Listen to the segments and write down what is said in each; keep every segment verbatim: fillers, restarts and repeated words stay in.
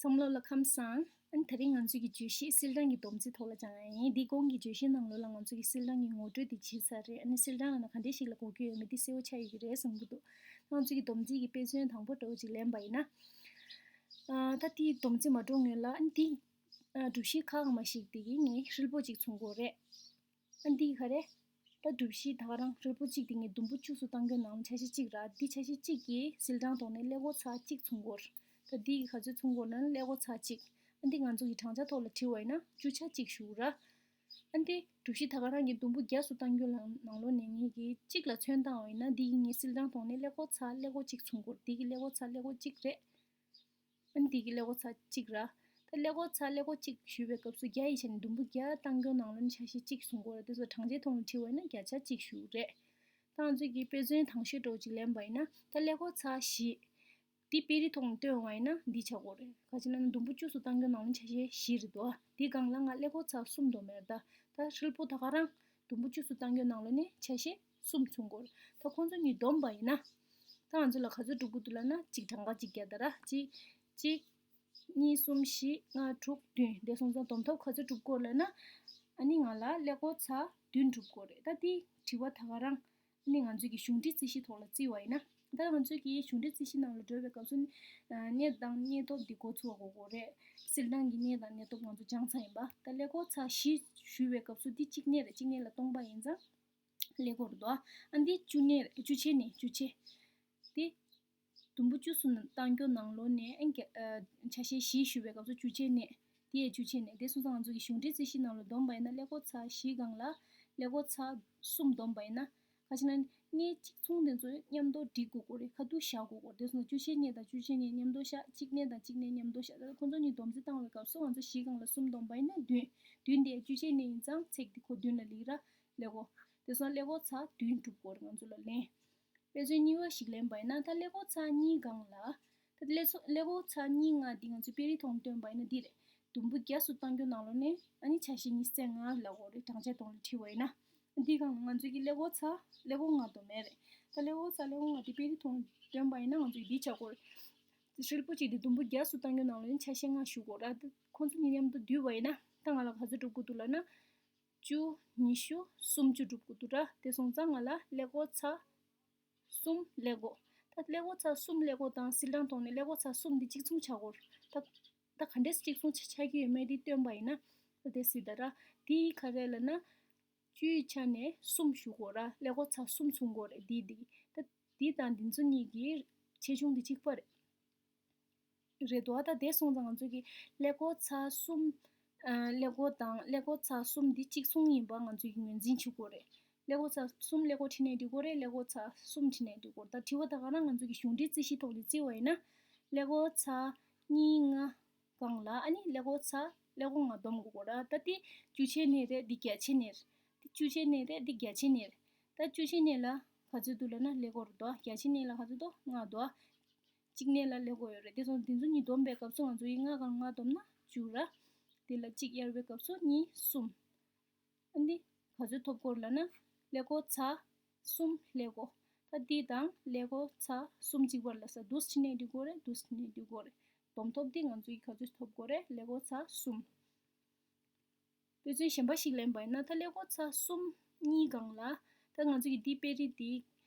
ཚང་མ་ལ་ཁམས་བཟང་། ཨ་ནི་དེ་རིང་ང་ཚོའི་གི་བརྗོད་གཞི་སིལ་གྲངས་ཀྱི་སྡོམ་རྩིས་ཐོག་ལ་སྦྱང་ཡ་ཡིན། འདི་གོང་གི་བརྗོད་གཞི་ནང་ལོགས་ལ་ང་ཚོའི་གི་སིལ་གྲངས་ཀྱི་ངོ་སྤྲོད་འདི་བྱས་ཚར་རེད། ཨ་ནི་སིལ་གྲངས་ལ་ན་ག་འདྲས་ཤིག་ལ་གོ་རྒྱུ་ཡོད་མེད་འདི་གསལ་པོ་ཆགས་ཡོད་ཀྱི་རེད་བསམ་གྱི་འདུག་ང་ཚོའི་གི་སྡོམ་རྩིས་ཀྱི་དཔེ་མཚོན་དང་པོ་འདྲ་བོ་ཅིག་ལེན་པ་ཡིན་ན། ཨ་ད་དེའི་སྡོམ་རྩིས་མ་འགྲོ་སྔོན་ལ་ཨ་ནི་དེ་ཨ་གྲུ་བཞི་ཁ་གང་མ་ཞིག་དེ་གི་ངས་ཧྲིལ་པོ་ཅིག་མཚོན་དགོས་རེད། ཨ་འདི་ག་རེ། ད་གྲུ་བཞི་ད་ག་རང་ཧྲིལ་པོ་གཅིག་དེ་ངས་དུམ་བུ་བཅུ་གསུམ་བཏང་རྒྱུ་ནང་ཆ་ཤས་གཅིག་ར། འདི་ཆ་ཤས་གཅིག་གི་སིལ་གྲངས་ཐོག་ནས་ཀླད་ཀོར་ཚེག་གཅིག་མཚོན་དགོས། ད་འདི་གི་ག་ཚོད་མཚོན་དགོས་ན་ཀླད་ཀོར་ཚེག་གཅིག་ཨ་འདི་ང་ཚོ་གི་གྲངས་ཆ་ཐོག་ལ་བྲིས་པ་ཡིན་ན་བཅུ་ཆ་གཅིག་ཞུ་ར། ཨ་འདི་གྲུ་བཞི་ད་ག་རང་གི་དུམ་བུ་བརྒྱ་གསུམ་བཏང་རྒྱུ་ནང་ནང་ལོགས་ནས་ངས་གི་གཅིག་ལ་ཚོན་བཏང་བ་ཡིན་ན་འདི་གི་ངའི་སིལ་གྲངས་ཐོག་ནས་ཀླད་ཀོར་ཚེག་ཀླད་ཀོར་གཅིག་མཚོན་དགོས། འདི་གི་ཀླད་ཀོར་ཚེག་ཀླད་ཀོར་གཅིག་རེད། ཨ་ནི་འདི་གི་ཀླད་ཀོར་ཚེག་གཅིག་ར། ད་ཀླད་ཀོར་ཚེག་ཀླད་ཀོར་གཅིག་ཞུས་པའི་སྐབས་སུ་བརྒྱ་ཡི་ཆ་ནས་དུམ་བུ་བརྒྱ་བཏང་རྒྱུ་ནང་ལོགས་ནས་ཆ་ཤས་གཅིག་གསུང་དགོས་ར། དེ་ཚོ་གྲངས་ཆའི་ཐོག་ནས་བྲིས་པ་ཡིན་ན་བརྒྱ་ཆ་གཅིག་ཞུ་རེད། ད་ང་ཚོས་ཀྱི་དཔེ་མཚོན་དང་ཤོས་འདྲ་བོ་ཅིག་ལེན་པ་ཡིན་ན་ད་ཀླད་ཀོར་ཚེག་བཞི། འདི་དཔེ་རིས་ཐོག་ནས་སྟོན་པ་ཡིན་ན་འདི་ཆགས་དགོས་རེད། ག་ཅི་ན་ན་དུམ་བུ་བཅུ་གསུམ་བཏང་རྒྱུ་ནང་ལོགས་ནས་ཆ་ཤས་བཞི་རེད་དོ། འདི་སྒང་ལ་ང་ཀླད་ཀོར་ཚེག་གསུམ་འདོམས་ཡ་རེད། ད་ད་ཧྲིལ་པོ་ད་ག་རང་དུམ་བུ་བཅུ་གསུམ་བཏང་རྒྱུ་ནང་ལོགས་ནས་ཆ་ཤས་གསུམ་མཚོན་དགོས་རེད། ད་ཁོང་ཚོ་གཉིས་བསྡོམས་པ་ཡིན་ན། ད་ང་ཚོ་ལ་ག་ཚོད་འགྲུབ་ཀྱི་འདུག་ལབ་ན་གཅིག་གྲངས་ཀ་གཅིག་བརྒྱབ་ད་ར་གཅིག་གཅིག་གཉིས་གསུམ་བཞི་ལྔ་དྲུག་བདུན་དེ་སོང་ཙང་བསྡོམས་ཐོབ་ག་ཚོད་འགྲུབ་ཀྱི་ཡོད་ལབ་ན། ཨ་ནི་ང་ལ་ཀླད་ཀོར་ཚེག་བདུན་འགྲུབ་ཀྱི་ཡོད་རེད། ད་འདི་དྲི་བ་ད་ག་རང་ཨ་ནི་ང་ཚོས་ཀྱི་གཞུང་འབྲེལ་རྩིས་གཞི་ཐོག་ལ་བརྩིས་པ་ཡིན་ན། ད་ང་ཚོས་ཀྱི་གཞུང་འབྲེལ་རྩིས་གཞི་ནང་ལ་འགྲོ་བའི་སྐབས་སུ་ཨ་གནས་དང་གནས་ཐོབ་འདི་འགོ་ཚུགས་པ་དགོས་ཀྱི་ཡོད་རེད། སིལ་གྲངས་ཀྱི་གནས་དང་གནས་ཐོབ་ང་ཚོ་སྦྱངས་ཚར་ཡིན་པ། ད་ཀླད་ཀོར་ཚེག་བཞི་ཞུས་པའི་སྐབས་སུ་འདི་གཅིག་གནས་རེད། གཅིག་གནས་ལ་སྟོང་པ་ཡིན་ཙང་། ཀླད་ཀོར་དོ། ཨ་འདི་བཅུ་གནས་རེད། བཅུ་ཆའི་གནས་བཅུ་ཆའི། དེ་དུམ་བུ་བཅུ་གསུམ་བཏང་རྒྱུ་ནང་ལོགས་ནས་ཨ་ཆ་ཤས་བཞི་ཞུ་བའི་སྐབས་སུ་བཅུ་ཆའི་གནས། དེ་ཡང་བཅུ་ཆའི་གནས། དེ་སོང་ཙང་ང་ཚོ་གི་གཞུང་འབྲེལ་རྩིས་གཞི་ནང་ལ་བསྡོམས་པ་ཡིན་ན་ཀླད་ཀོར་ཚེག་བཞི་སྒང་ལ་ཀླད་ཀོར་ཚེག་གསུམ་བསྡོམས་པ་ཡིན་ན། ག་ཅི་ན་གནས་གཅིག་མཚུངས་དེ་ཚོ་མཉམ་དུ་སྒྲིག་དགོས་ཀྱི་རེད། ཁ་ཐུག་བཞག་དགོས་ཀྱི་རེད། དེ་སོང་ཙང་བཅུ་ཆའི་གནས་དང་བཅུ་ཆའི་གནས་མཉམ་དུ་བཞག་གཅིག་གནས་དང་གཅིག་གནས་མཉམ་དུ་བཞག་ད་ཁོང་ཚོ་གཉིས་བསྡོམས་རྩིས་བཏང་བའི་སྐབས་སུ་ང་ཚོ་བཞི་སྒང་ལ་གསུམ་བསྡོམས་པ་ཡིན་ན་བདུན། བདུན་དེ་བཅུ་ཆའི་གནས་ཡིན་ཙང་ཚེག་དེ་ཁོ་བདུན་ལ་སླེབས་ར། ཀླད་ཀོར། དེ་སོང་ཙང་ཀླད་ཀོར་ཚེག་བདུན་འགྲུབ་དགོས་རེད་ང་ཚོ་ལ་ལན། དཔེ་མཚོན་གཉིས་པ་ཞིག་ལེན་པ་ཡིན་ན་ད་ཀླད་ཀོར་ཚེག་གཉིས་སྒང་ལ། ད་ཀླད་ཚོ་ཀླད་ཀོར་ཚེག་གཉིས་ལྔ་འདི་ང་ཚོས་དཔེ་རིས་ཐོག་ནས་སྟོན་པ་ཡིན་ན་འདི་རེད། དུམ་བུ་བརྒྱ་གསུམ་བཏང་རྒྱུ་ནང་ལོགས་ནས་ཨ་ནི་ཆ་ཤས་ཉི་ཤུ་རྩ་ལྔ་ལབ་དགོས་རེད། གྲངས་ཆ་ཐོག་ནས་བྲིས་པ་ཡིན་ན། འདི་སྒང་ལ་ང་ཚོས་ཀྱི་ཀླད་ཀོར་ཚེག་ཀླད་ཀོར་ལྔ་བསྡོམས་ཡ་རེད། ད་ཀླད་ཀོར་ཚེག་ཀླད་ཀོར་ལྔ་འདི་དཔེ་རིས་ཐོག་ནས་སྟོན་པ་ཡིན་ན་ང་ཚོས་འདི་ཆགས་དགོས་རེད། ཧྲིལ་པོ་གཅིག་འདི་དུམ་བུ་བརྒྱ་གསུམ་བཏང་རྒྱུ་ནང་ལོགས་ནས་ཆ་ཤས་ལྔ་ཞུ་དགོས་ར། ད་ཁོང་ཚོ་གཉིས་མཉམ་དུ་བསྡུས་པ་ཡིན་ན་ད་ང་ལ་ག་ཚོད་འགྲུབ་ཀྱི་འདུག་ལབ་ན། བཅུ། ཉི་ཤུ། སུམ་ཅུ་འགྲུབ་ཀྱི་འདུག་ར། དེ་སོང་ཙང་ང་ལ་ཀླད་ཀོར་ཚེག་གསུམ་ཀླད་ཀོར། ད་ཀླད་ཀོར་ཚེག་གསུམ་ཀླད་ཀོར་དང་སིལ་གྲངས་ཐོག་ནས་ཀླད་ཀོར་ཚེག་གསུམ་འདི་གཅིག་མཚུངས་ཆགས་ཀྱི་ཡོད་རེད། ད་ད་ག་འདྲས་གཅིག་མཚུངས་ཆགས་ཀྱི་ཡོད་མེད་འདི་སྟོན་པ་ཡིན་ན། ད་དེ་སྲིད་ད་ར། འདི་ག་རེ་ལབ་ན། བཅུའི་ཆ་ནས་གསུམ་ཞུ་དགོས་ར། ཀླད་ཀོར་ཚེག་གསུམ་མཚུངས་དགོས་རེད། འདི་འདི། ད་འདི་དང་འདི་ཚོ་གཉིས་ཀྱི་ཆེ་ཆུང་འདི་གཅིག་པ་རེད། རེད་དོ། ད་དེ་སོང་ཙང་ང་ཚོ་གི་ཀླད་ཀོར་ཚེག་གསུམ། ཨ་ཀླད་ཀོར་དང་ཀླད་ཀོར་ཚེག་གསུམ་འདི་གཅིག་མཚུངས་ཡིན་པ་ང་ཚོ་གི་ངོས་འཛིན་བྱེད་དགོས་རེད། ཀླད་ཀོར་ཚེག་གསུམ་ཀླད་ཀོར་བྲིས་ནས་འགྲིག་གི་རེད། ཀླད་ཀོར་ཚེག་གསུམ་བྲིས་ནས་འགྲིག་གི་རེད། ད་དྲི་བ་ད་ག་རང་ང་ཚོ་གི་གཞུང་འབྲེལ་རྩིས་གཞི་ཐོག་ནས་བརྩིས་པ་ཡིན་ན། ཀླད་ཀོར་ཚེག་གཉིས་ལྔ་སྒང་ལ་ཨ་ནི་ཀླད་ཀོར་ཚེག་ཀླད་ཀོར་ལྔ་བསྡོམས་དགོས་ཀྱི་རེད། ད་འདི་བཅུ་ཆའི་གནས་རེད། འདི་བརྒྱ་ཆའི་གནས་རེད། འདི་བཅུ་ཆའི་གནས་རེད། འདི་བརྒྱ་ཆའི་གནས་རེད། ད་བཅུ་ཆའི་གནས་ལ་ག་ཚོད་འདུག་ལབ་ན་ཀླད་ཀོར་རེད་དོ། བརྒྱ་ཆའི་གནས་ལ་ག་ཚོད་འདུག་ལྔ་འདུག་གཅིག་གནས་ལ་ཀླད་ཀོར་ཡོད་རེད། དེ་སོང་འདི་ཚོ་གཉིས་བསྡོམས་པའི་སྐབས་སུ་ང་ཚོ་ཡིས་ལྔ་སྒང་ལྔ་བསྡོམས་ན་བཅུ་ར། དེ་ལ་གཅིག་གཡར་བའི་སྐབས་སུ་གཉིས་གསུམ། ཨ་འདི་ག་ཚོད་ཐོབ་ཀྱི་ཡོད་ལབ་ན་ཀླད་ཀོར་ཚེག་གསུམ་ཀླད་ཀོར། ད་འདི་དང་ཀླད་ཀོར་ཚེག་གསུམ་གཅིག་པ་ལ་ས་འདུག་སེ་བྲིས་ནས་འགྲིག་གི་རེད། འདུག་སེ་བྲིས་ནས་འགྲིག་གི་རེད། བསྡོམས་ཐོབ་འདི་ང་ཚོ་ཡིས་ག་ཚོད་ཐོབ་ཀྱི་ཡོད་རེད། ཀླད་ཀོར་ཚེག་གསུམ། དཔེ་མཚོན་གཞན་པ་ཞིག་ལེན་པ་ཡིན་ན་ད་ཀླད་ཀོར་ཚེག་གསུམ་གཉིས་སྒང་ལ། ད་ང་ཚོ་གི་འདི་དཔེ་རིས་འདི།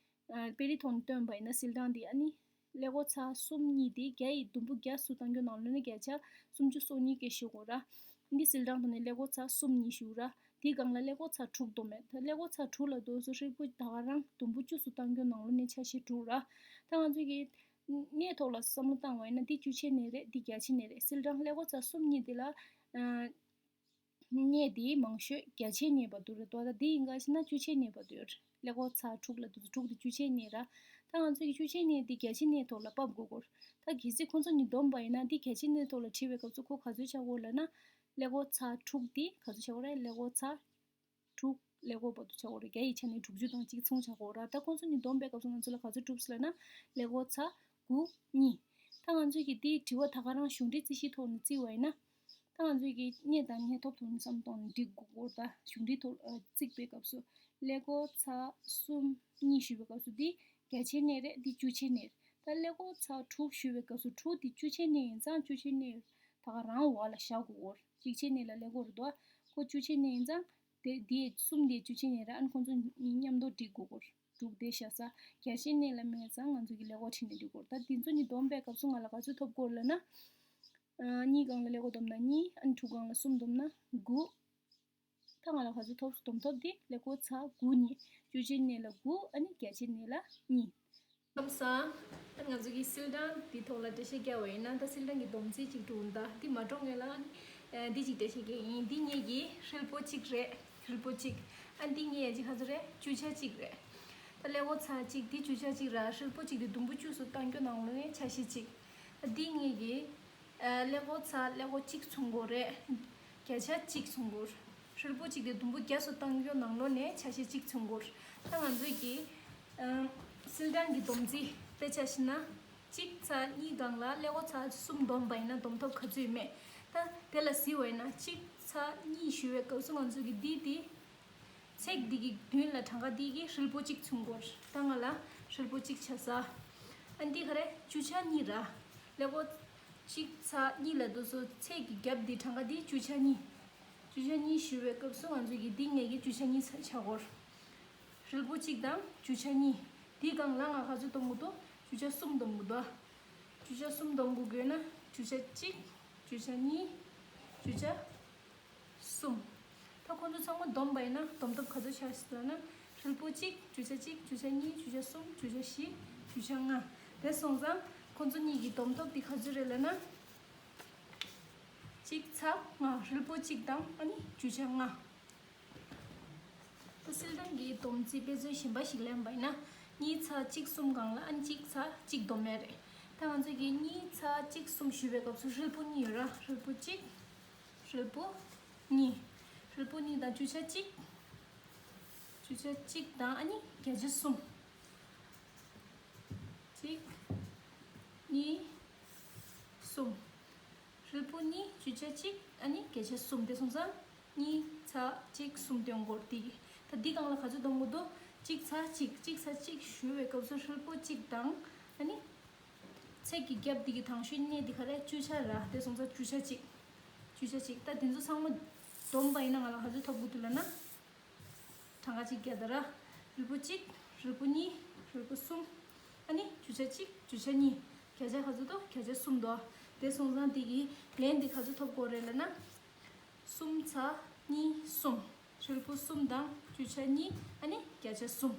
ཨ་དཔེ་རིས་ཐོག་ནས་སྟོན་པ་ཡིན་ན་སིལ་གྲངས་འདི་ཨ་ནི། ཀླད་ཀོར་ཚེག་གསུམ་གཉིས་འདི་བརྒྱ་ཡི་དུམ་བུ་བརྒྱ་གསུམ་བཏང་རྒྱུ་ནང་ལོགས་ནས་བརྒྱ་ཆ་སུམ་ཅུ་སོ་གཉིས་སྐད་ཞུ་དགོས་ར། འདི་སིལ་གྲངས་ཐོག་ནས་ཀླད་ཀོར་ཚེག་གསུམ་གཉིས་ཞུ་ར། འདིའི་སྒང་ལ་ཀླད་ཀོར་ཚེག་དྲུག་བསྡོམས་མེད། ད་ཀླད་ཀོར་ཚེག་དྲུག་ལ་དུས་སུ་ཧྲིལ་པོ་ད་ག་རང་དུམ་བུ་བཅུ་གསུམ་བཏང་རྒྱུ་ནང་ལོགས་ནས་ཆ་ཤས་དྲུག་ར། ད་ང་ཚོ་གི་གནས་ཐོག་ལ་བསམ་བློ་བཏང་བ་ཡིན་ན་འདི་བཅུ་ཆའི་གནས་རེད། འདི་བརྒྱ་ཆའི་གནས་རེད། སིལ་གྲངས་ཀླད་ཀོར་ཚེག་གསུམ་གཉིས་འདི་ལ། ཨ་གནས་འདི་མང་ཤོས་བརྒྱ་ཆའི་གནས་བར་དུ་རེད་དོ། ད་འདི་ཡིན་ག་ཞེ་ན་བཅུ་ཆའི་གནས་བར་དུ་ཡོད་རེད། ཀླད་ཀོར་ཚེག་དྲུག་ལ་དུས་སུ་དྲུག་འདི་བཅུ་ཆའི་གནས་ར། ད་ང་ཚོ་གི་བཅུ་ཆའི་གནས་འདི་བརྒྱ་ཆའི་གནས་ཐོག་ལ་ཕབ་དགོས་ཀྱི་རེད། ད་གལ་སྲིད་ཁོང་ཚོ་གཉིས་བསྡོམས་པ་ཡིན་ན་འདི་བརྒྱ་ཆའི་གནས་ཐོག་ལ་བྲིས་པའི་སྐབས་སུ་ཁོ་ག་ཚོད་ཆགས་ཀྱི་ཡོད་ལབ་ན། ཀླད་ཀོར་ཚེག་དྲུག་འདི་ག་ཚོད་ཆགས་ཀྱི་ཡོད་རེད། ཀླད་ཀོར་ཚེག་དྲུག་ཀླད་ཀོར་བར་དུ་ཆགས་ཀྱི་ཡོད་རེད། བརྒྱ་ཡི་ཆ་ནས་དྲུག་ཅུ་དང་གཅིག་མཚུངས་ཆགས་ཀྱི་ཡོད་རེད། ད་ཁོང་ཚོ་གཉིས་བསྡོམས་པའི་སྐབས་སུ་ང་ཚོ་ལ་ག་ཚོད་གྲུབ་སོང་ལབ་ན། ཀླད་ཀོར་ཚེག་དགུ་གཉིས། ད་ང་ཚོས་ཀྱི་དེའི་དྲི་བ་ད་ག་རང་གཞུང་འབྲེལ་རྩིས་གཞིའི་ཐོག་ནས་བརྩིས་པ་ཡིན་ན། ད་ང་ཚོས་ཀྱི་གནས་དང་གནས་ཐོབ་ཐོག་ནས་བསམ་བློ་གཏོང་ནས་འགྲིག་དགོས་ཀྱི་ཡོད་རེད། ད་གཞུང་འབྲེལ་ཐོག་ཨ་བརྩིས་པའི་སྐབས་སུ་ཀླད་ཀོར་ཚེག་གསུམ་གཉིས་ཞུས་པའི་སྐབས་སུ་འདི་བརྒྱ་ཆའི་གནས་རེད། འདི་བཅུ་ཆའི་གནས་རེད། ད་ཀླད་ཀོར་ཚེག་དྲུག་ཞུས་པའི་སྐབས་སུ་དྲུག་འདི་བཅུ་ཆའི་གནས་ཡིན་ཙང་བཅུ་ཆའི་གནས་ཡོད། ད་ག་རང་འོག་ལ་བཞག་དགོས་སྐོར། གཅིག་ཆའི་གནས་ལ་ཀླད་ཀོར་འདུག་ག་ཁོ་བཅུ་ཆའི་གནས་ཡིན་ཙང་། དེ་དེ་གསུམ་དེ་བཅུ་ཆའི་གནས་ར། ཨ་ནི་ཁོང་ཚོ་གཉིས་མཉམ་དུ་སྒྲིག་དགོས་སྐོར། དྲུག་དེ་བཞག་ས། བརྒྱ་ཆའི་གནས་ལ་མེད་ཙང་ང་ཚོ་གི་ཀླད་ཀོར་བྲིས་ནས་སྒྲིག་དགོས་སྐོར། ད་དེ་ཚོ་གཉིས་བསྡོམས་པའི་སྐབས་སུ་ང་ལ་ག་ཚོད་ཐོབ་དགོས་སྐོར་ལབ་ན། ཨ། གཉིས་སྒང་ལ་ཀླད་ཀོར་བསྡོམས་ན་གཉིས། ཨ་ནི་དྲུག་སྒང་ལ་གསུམ་བསྡོམས་ན་དགུ། ད་ང་ལ་ག་ཚོད་ཐོབ་སོང་། བསྡོམས་ཐོབ་དེ་ཀླད་ཀོར་ཚར་དགུ་རྙེད། བཅུ་ཆའི་གནས་ལ་དགུ། ཨ་ནི་བརྒྱ་ཆའི་གནས་ལ་གཉིས། ཁམས་བཟང་། ད་ང་ཚོ་གི་སིལ་གྲངས་འདི་ཐོག་ལ་འགྲེལ་བཤད་བརྒྱབ་པ་ཡིན་ན། ད་སིལ་གྲངས་ཀྱི་སྡོམ་རྩིས་གཅིག་འགྲོ་འདུག་འདི་མ་འགྲོ་སྔོན་ལ། ཨ། འདི་གཅིག་འགྲེལ་བཤད་བརྒྱབ་ཡིན། འདི་ངེད་ཀྱི་ཧྲིལ་པོ་གཅིག་རེད། ཧྲིལ་པོ་གཅིག་ཨ། འདི་ངེད་ཀྱི་ག་ཚོད་རེད། བཅུ་ཆ་གཅིག་རེད། ད་ཀླད་ཀོར་ཚར་གཅིག་འདི་བཅུ་ཆ་གཅིག་ར། ཧྲིལ་པོ་གཅིག་འདི་དུམ་བུ་བཅུ་སུ་བཏང་རྒྱུ་ནང་ལོགས་ནས་ཆ་ཤས་གཅིག་ཨ། འདི་ངེད་ཀྱི། ཨ། ཀླད་ཀོར་ཚར་ཀླད་ཀོར་གཅིག་མཚུངས་སྐོར་རེད། བརྒྱ་ཆ་གཅིག་མཚུངས་སྐོར། ཧྲིལ་པོ་གཅིག་དེ་དུམ་བུ་བརྒྱ་སུ་བཏང་རྒྱུ་ནང་ལོགས་ནས་ཆ་ཤས་གཅིག་མཚུངས་སྐོར། ད་ང་ཚོས་ཀྱི། ཨ། སིལ་གྲངས་ཀྱི་སྡོམ་རྩིས་དཔེ་ཆ་བཞག་ན། གཅིག་ཚར་གཉིས་སྒང་ལ་ཀླད་ཀོར་ཚར་གསུམ་བསྡོམས་པ་ཡིན་ན་བསྡོམས་ཐོབ་ག་ཚོད་ཡོད་མེད། ད་དེ་ལ་གཟིགས་པ་ཡིན་ན། གཅིག་ཚར་གཉིས་ཞུ་བའི་སྐབས་སུ་ང་ཚོས་ཀྱི་འདི་དེ། ཚེག་འདི་གི་མདུན་ལ་གྲངས་ཀ་འདི་གི་ཧྲིལ་པོ་གཅིག་མཚུངས་སྐོར། ད་ང་ལ་ཧྲིལ་པོ་གཅིག་ཆགས་ས། ཨ། འདི་ག་རེ། བཅུ་ཆ་གཉིས་ར། ཀླད་ཀོར་གཅིག་ཚར་གཉིས་ལ་འདུག་སོ། ཚེག་གི་རྒྱབ་འདི་གྲངས་ཀ་འདི་བཅུ་ཆ་གཉིས། བཅུ་ཆ་གཉིས་ཞུ་བའི་སྐབས་སུ་ང་ཚོས་ཀྱི་འདི་ངེད་ཀྱི་བཅུ་ཆ་གཉིས་ཆགས་སྐོར། ཧྲིལ་པོ་གཅིག་དང་བཅུ་ཆ་གཉིས། འདི་སྒང་ལ་ང་ག་ཚོད་སྡོམ་དགོས་འདུག་བཅུ་ཆ་གསུམ་སྡོམ་དགོས་འདུག་བཅུ་ཆ་གསུམ་སྡོམ་དགོས་དགོས་ན། བཅུ་ཆ་གཅིག་བཅུ་ཆ་གཉིས། བཅུ་ཆ་གསུམ། ད་ཁོང་ཚོ་ཚང་མ་བསྡོམས་པ་ཡིན་ན་བསྡོམས་ཐོབ་ག་ཚོད་ཆགས་སྲིད་ལབ་ན། ཧྲིལ་པོ་གཅིག་བཅུ་ཆ་གཅིག་བཅུ་ཆ་གཉིས། བཅུ་ཆ་གསུམ། བཅུ་ཆ་བཞི། བཅུ་ཆ་ལྔ། དེ་སོང་ཙང་ཁོང་ཚོ་གཉིས་ཀྱི་བསྡོམས་ཐོབ་དེ་ག་ཚོད་རེད་ལབ་ན། གཅིག་ཚར་ལྔ། ཧྲིལ་པོ་གཅིག་དང་ཨ་ནི་བཅུ་ཆ་ལྔ། ད་སིལ་གྲངས་ཀྱི་སྡོམ་རྩིས་དཔེ་མཚོན་གཞན་པ་ཞིག་ལེན་པ་ཡིན་ན། གཉིས་ཚར་གཅིག་གསུམ་སྒང་ལ་ཨ་ནི་གཅིག་ཚར་གཅིག་སྡོམ་ཡ་རེད། ད་ང་ཚོས་ཀྱི་གཉིས་ཚར་གཅིག་གསུམ་ཞུ་བའི་སྐབས་སུ་ཧྲིལ་པོ་གཉིས་ཡོད་ར། ཧྲིལ་པོ་གཅིག་ཧྲིལ་པོ་གཉིས། ཧྲིལ་པོ་གཉིས་དང་བཅུ་ཆ་གཅིག་བཅུ་ཆ་གཅིག་དང་ཨ་ནི་བརྒྱ་ཆ་གསུམ། གཅིག་གཉིས། གསུམ། ཧྲིལ་པོ་གཉིས། བཅུ་ཆ་གཅིག་ཨ་ནི་བརྒྱ་ཆ་གསུམ། དེ་སོང་ཙང་གཉིས་ཚར་གཅིག་གསུམ་སྟོན་སྐོར་དེ་གི། ད་འདི་སྒང་ལ་ག་ཚོད་སྡོམ་དགོས་འདུག་གཅིག་ཚར་གཅིག་གཅིག་ཚར་གཅིག་ཞུ་བའི་སྐབས་སུ་ཧྲིལ་པོ་གཅིག་དང་ཨ་ནི། ཚེག་གི་རྒྱབ་འདི་གི་དང་ཤོས་གནས་འདི་ག་རེ། བཅུ་ཆ་ར། དེ་སོང་ཙང་བཅུ་ཆ་གཅིག་བཅུ་ཆ་གཅིག་ད་དེ་ཚོ་ཚང་མ་བསྡོམས་པ་ཡིན་ན་ང་ལ་ག་ཚོད་ཐོབ་དགོས་འདུག་ལབ་ན། གྲངས་ཀ་གཅིག་བརྒྱབ་ད་ར། ཧྲིལ་པོ་གཅིག་ཧྲིལ་པོ་གཉིས། ཧྲིལ་པོ་གསུམ། ཨ་ནི་བཅུ་ཆ་གཅིག་བཅུ་ཆ་གཉིས། བརྒྱ་ཆ་ག་ཚོད་འདུག་བརྒྱ་ཆ་གསུམ་འདུག་དེ་སོང་ཙང་དེ་གི་ལན་འདི་ག་ཚོད་ཐོབ་དགོས་རེད་ལབ་ན། གསུམ་ཚར་གཉིས་གསུམ། ཧྲིལ་པོ་གསུམ་དང་བཅུ་ཆ་གཉིས་ཨ་ནི་བརྒྱ་ཆ་གསུམ།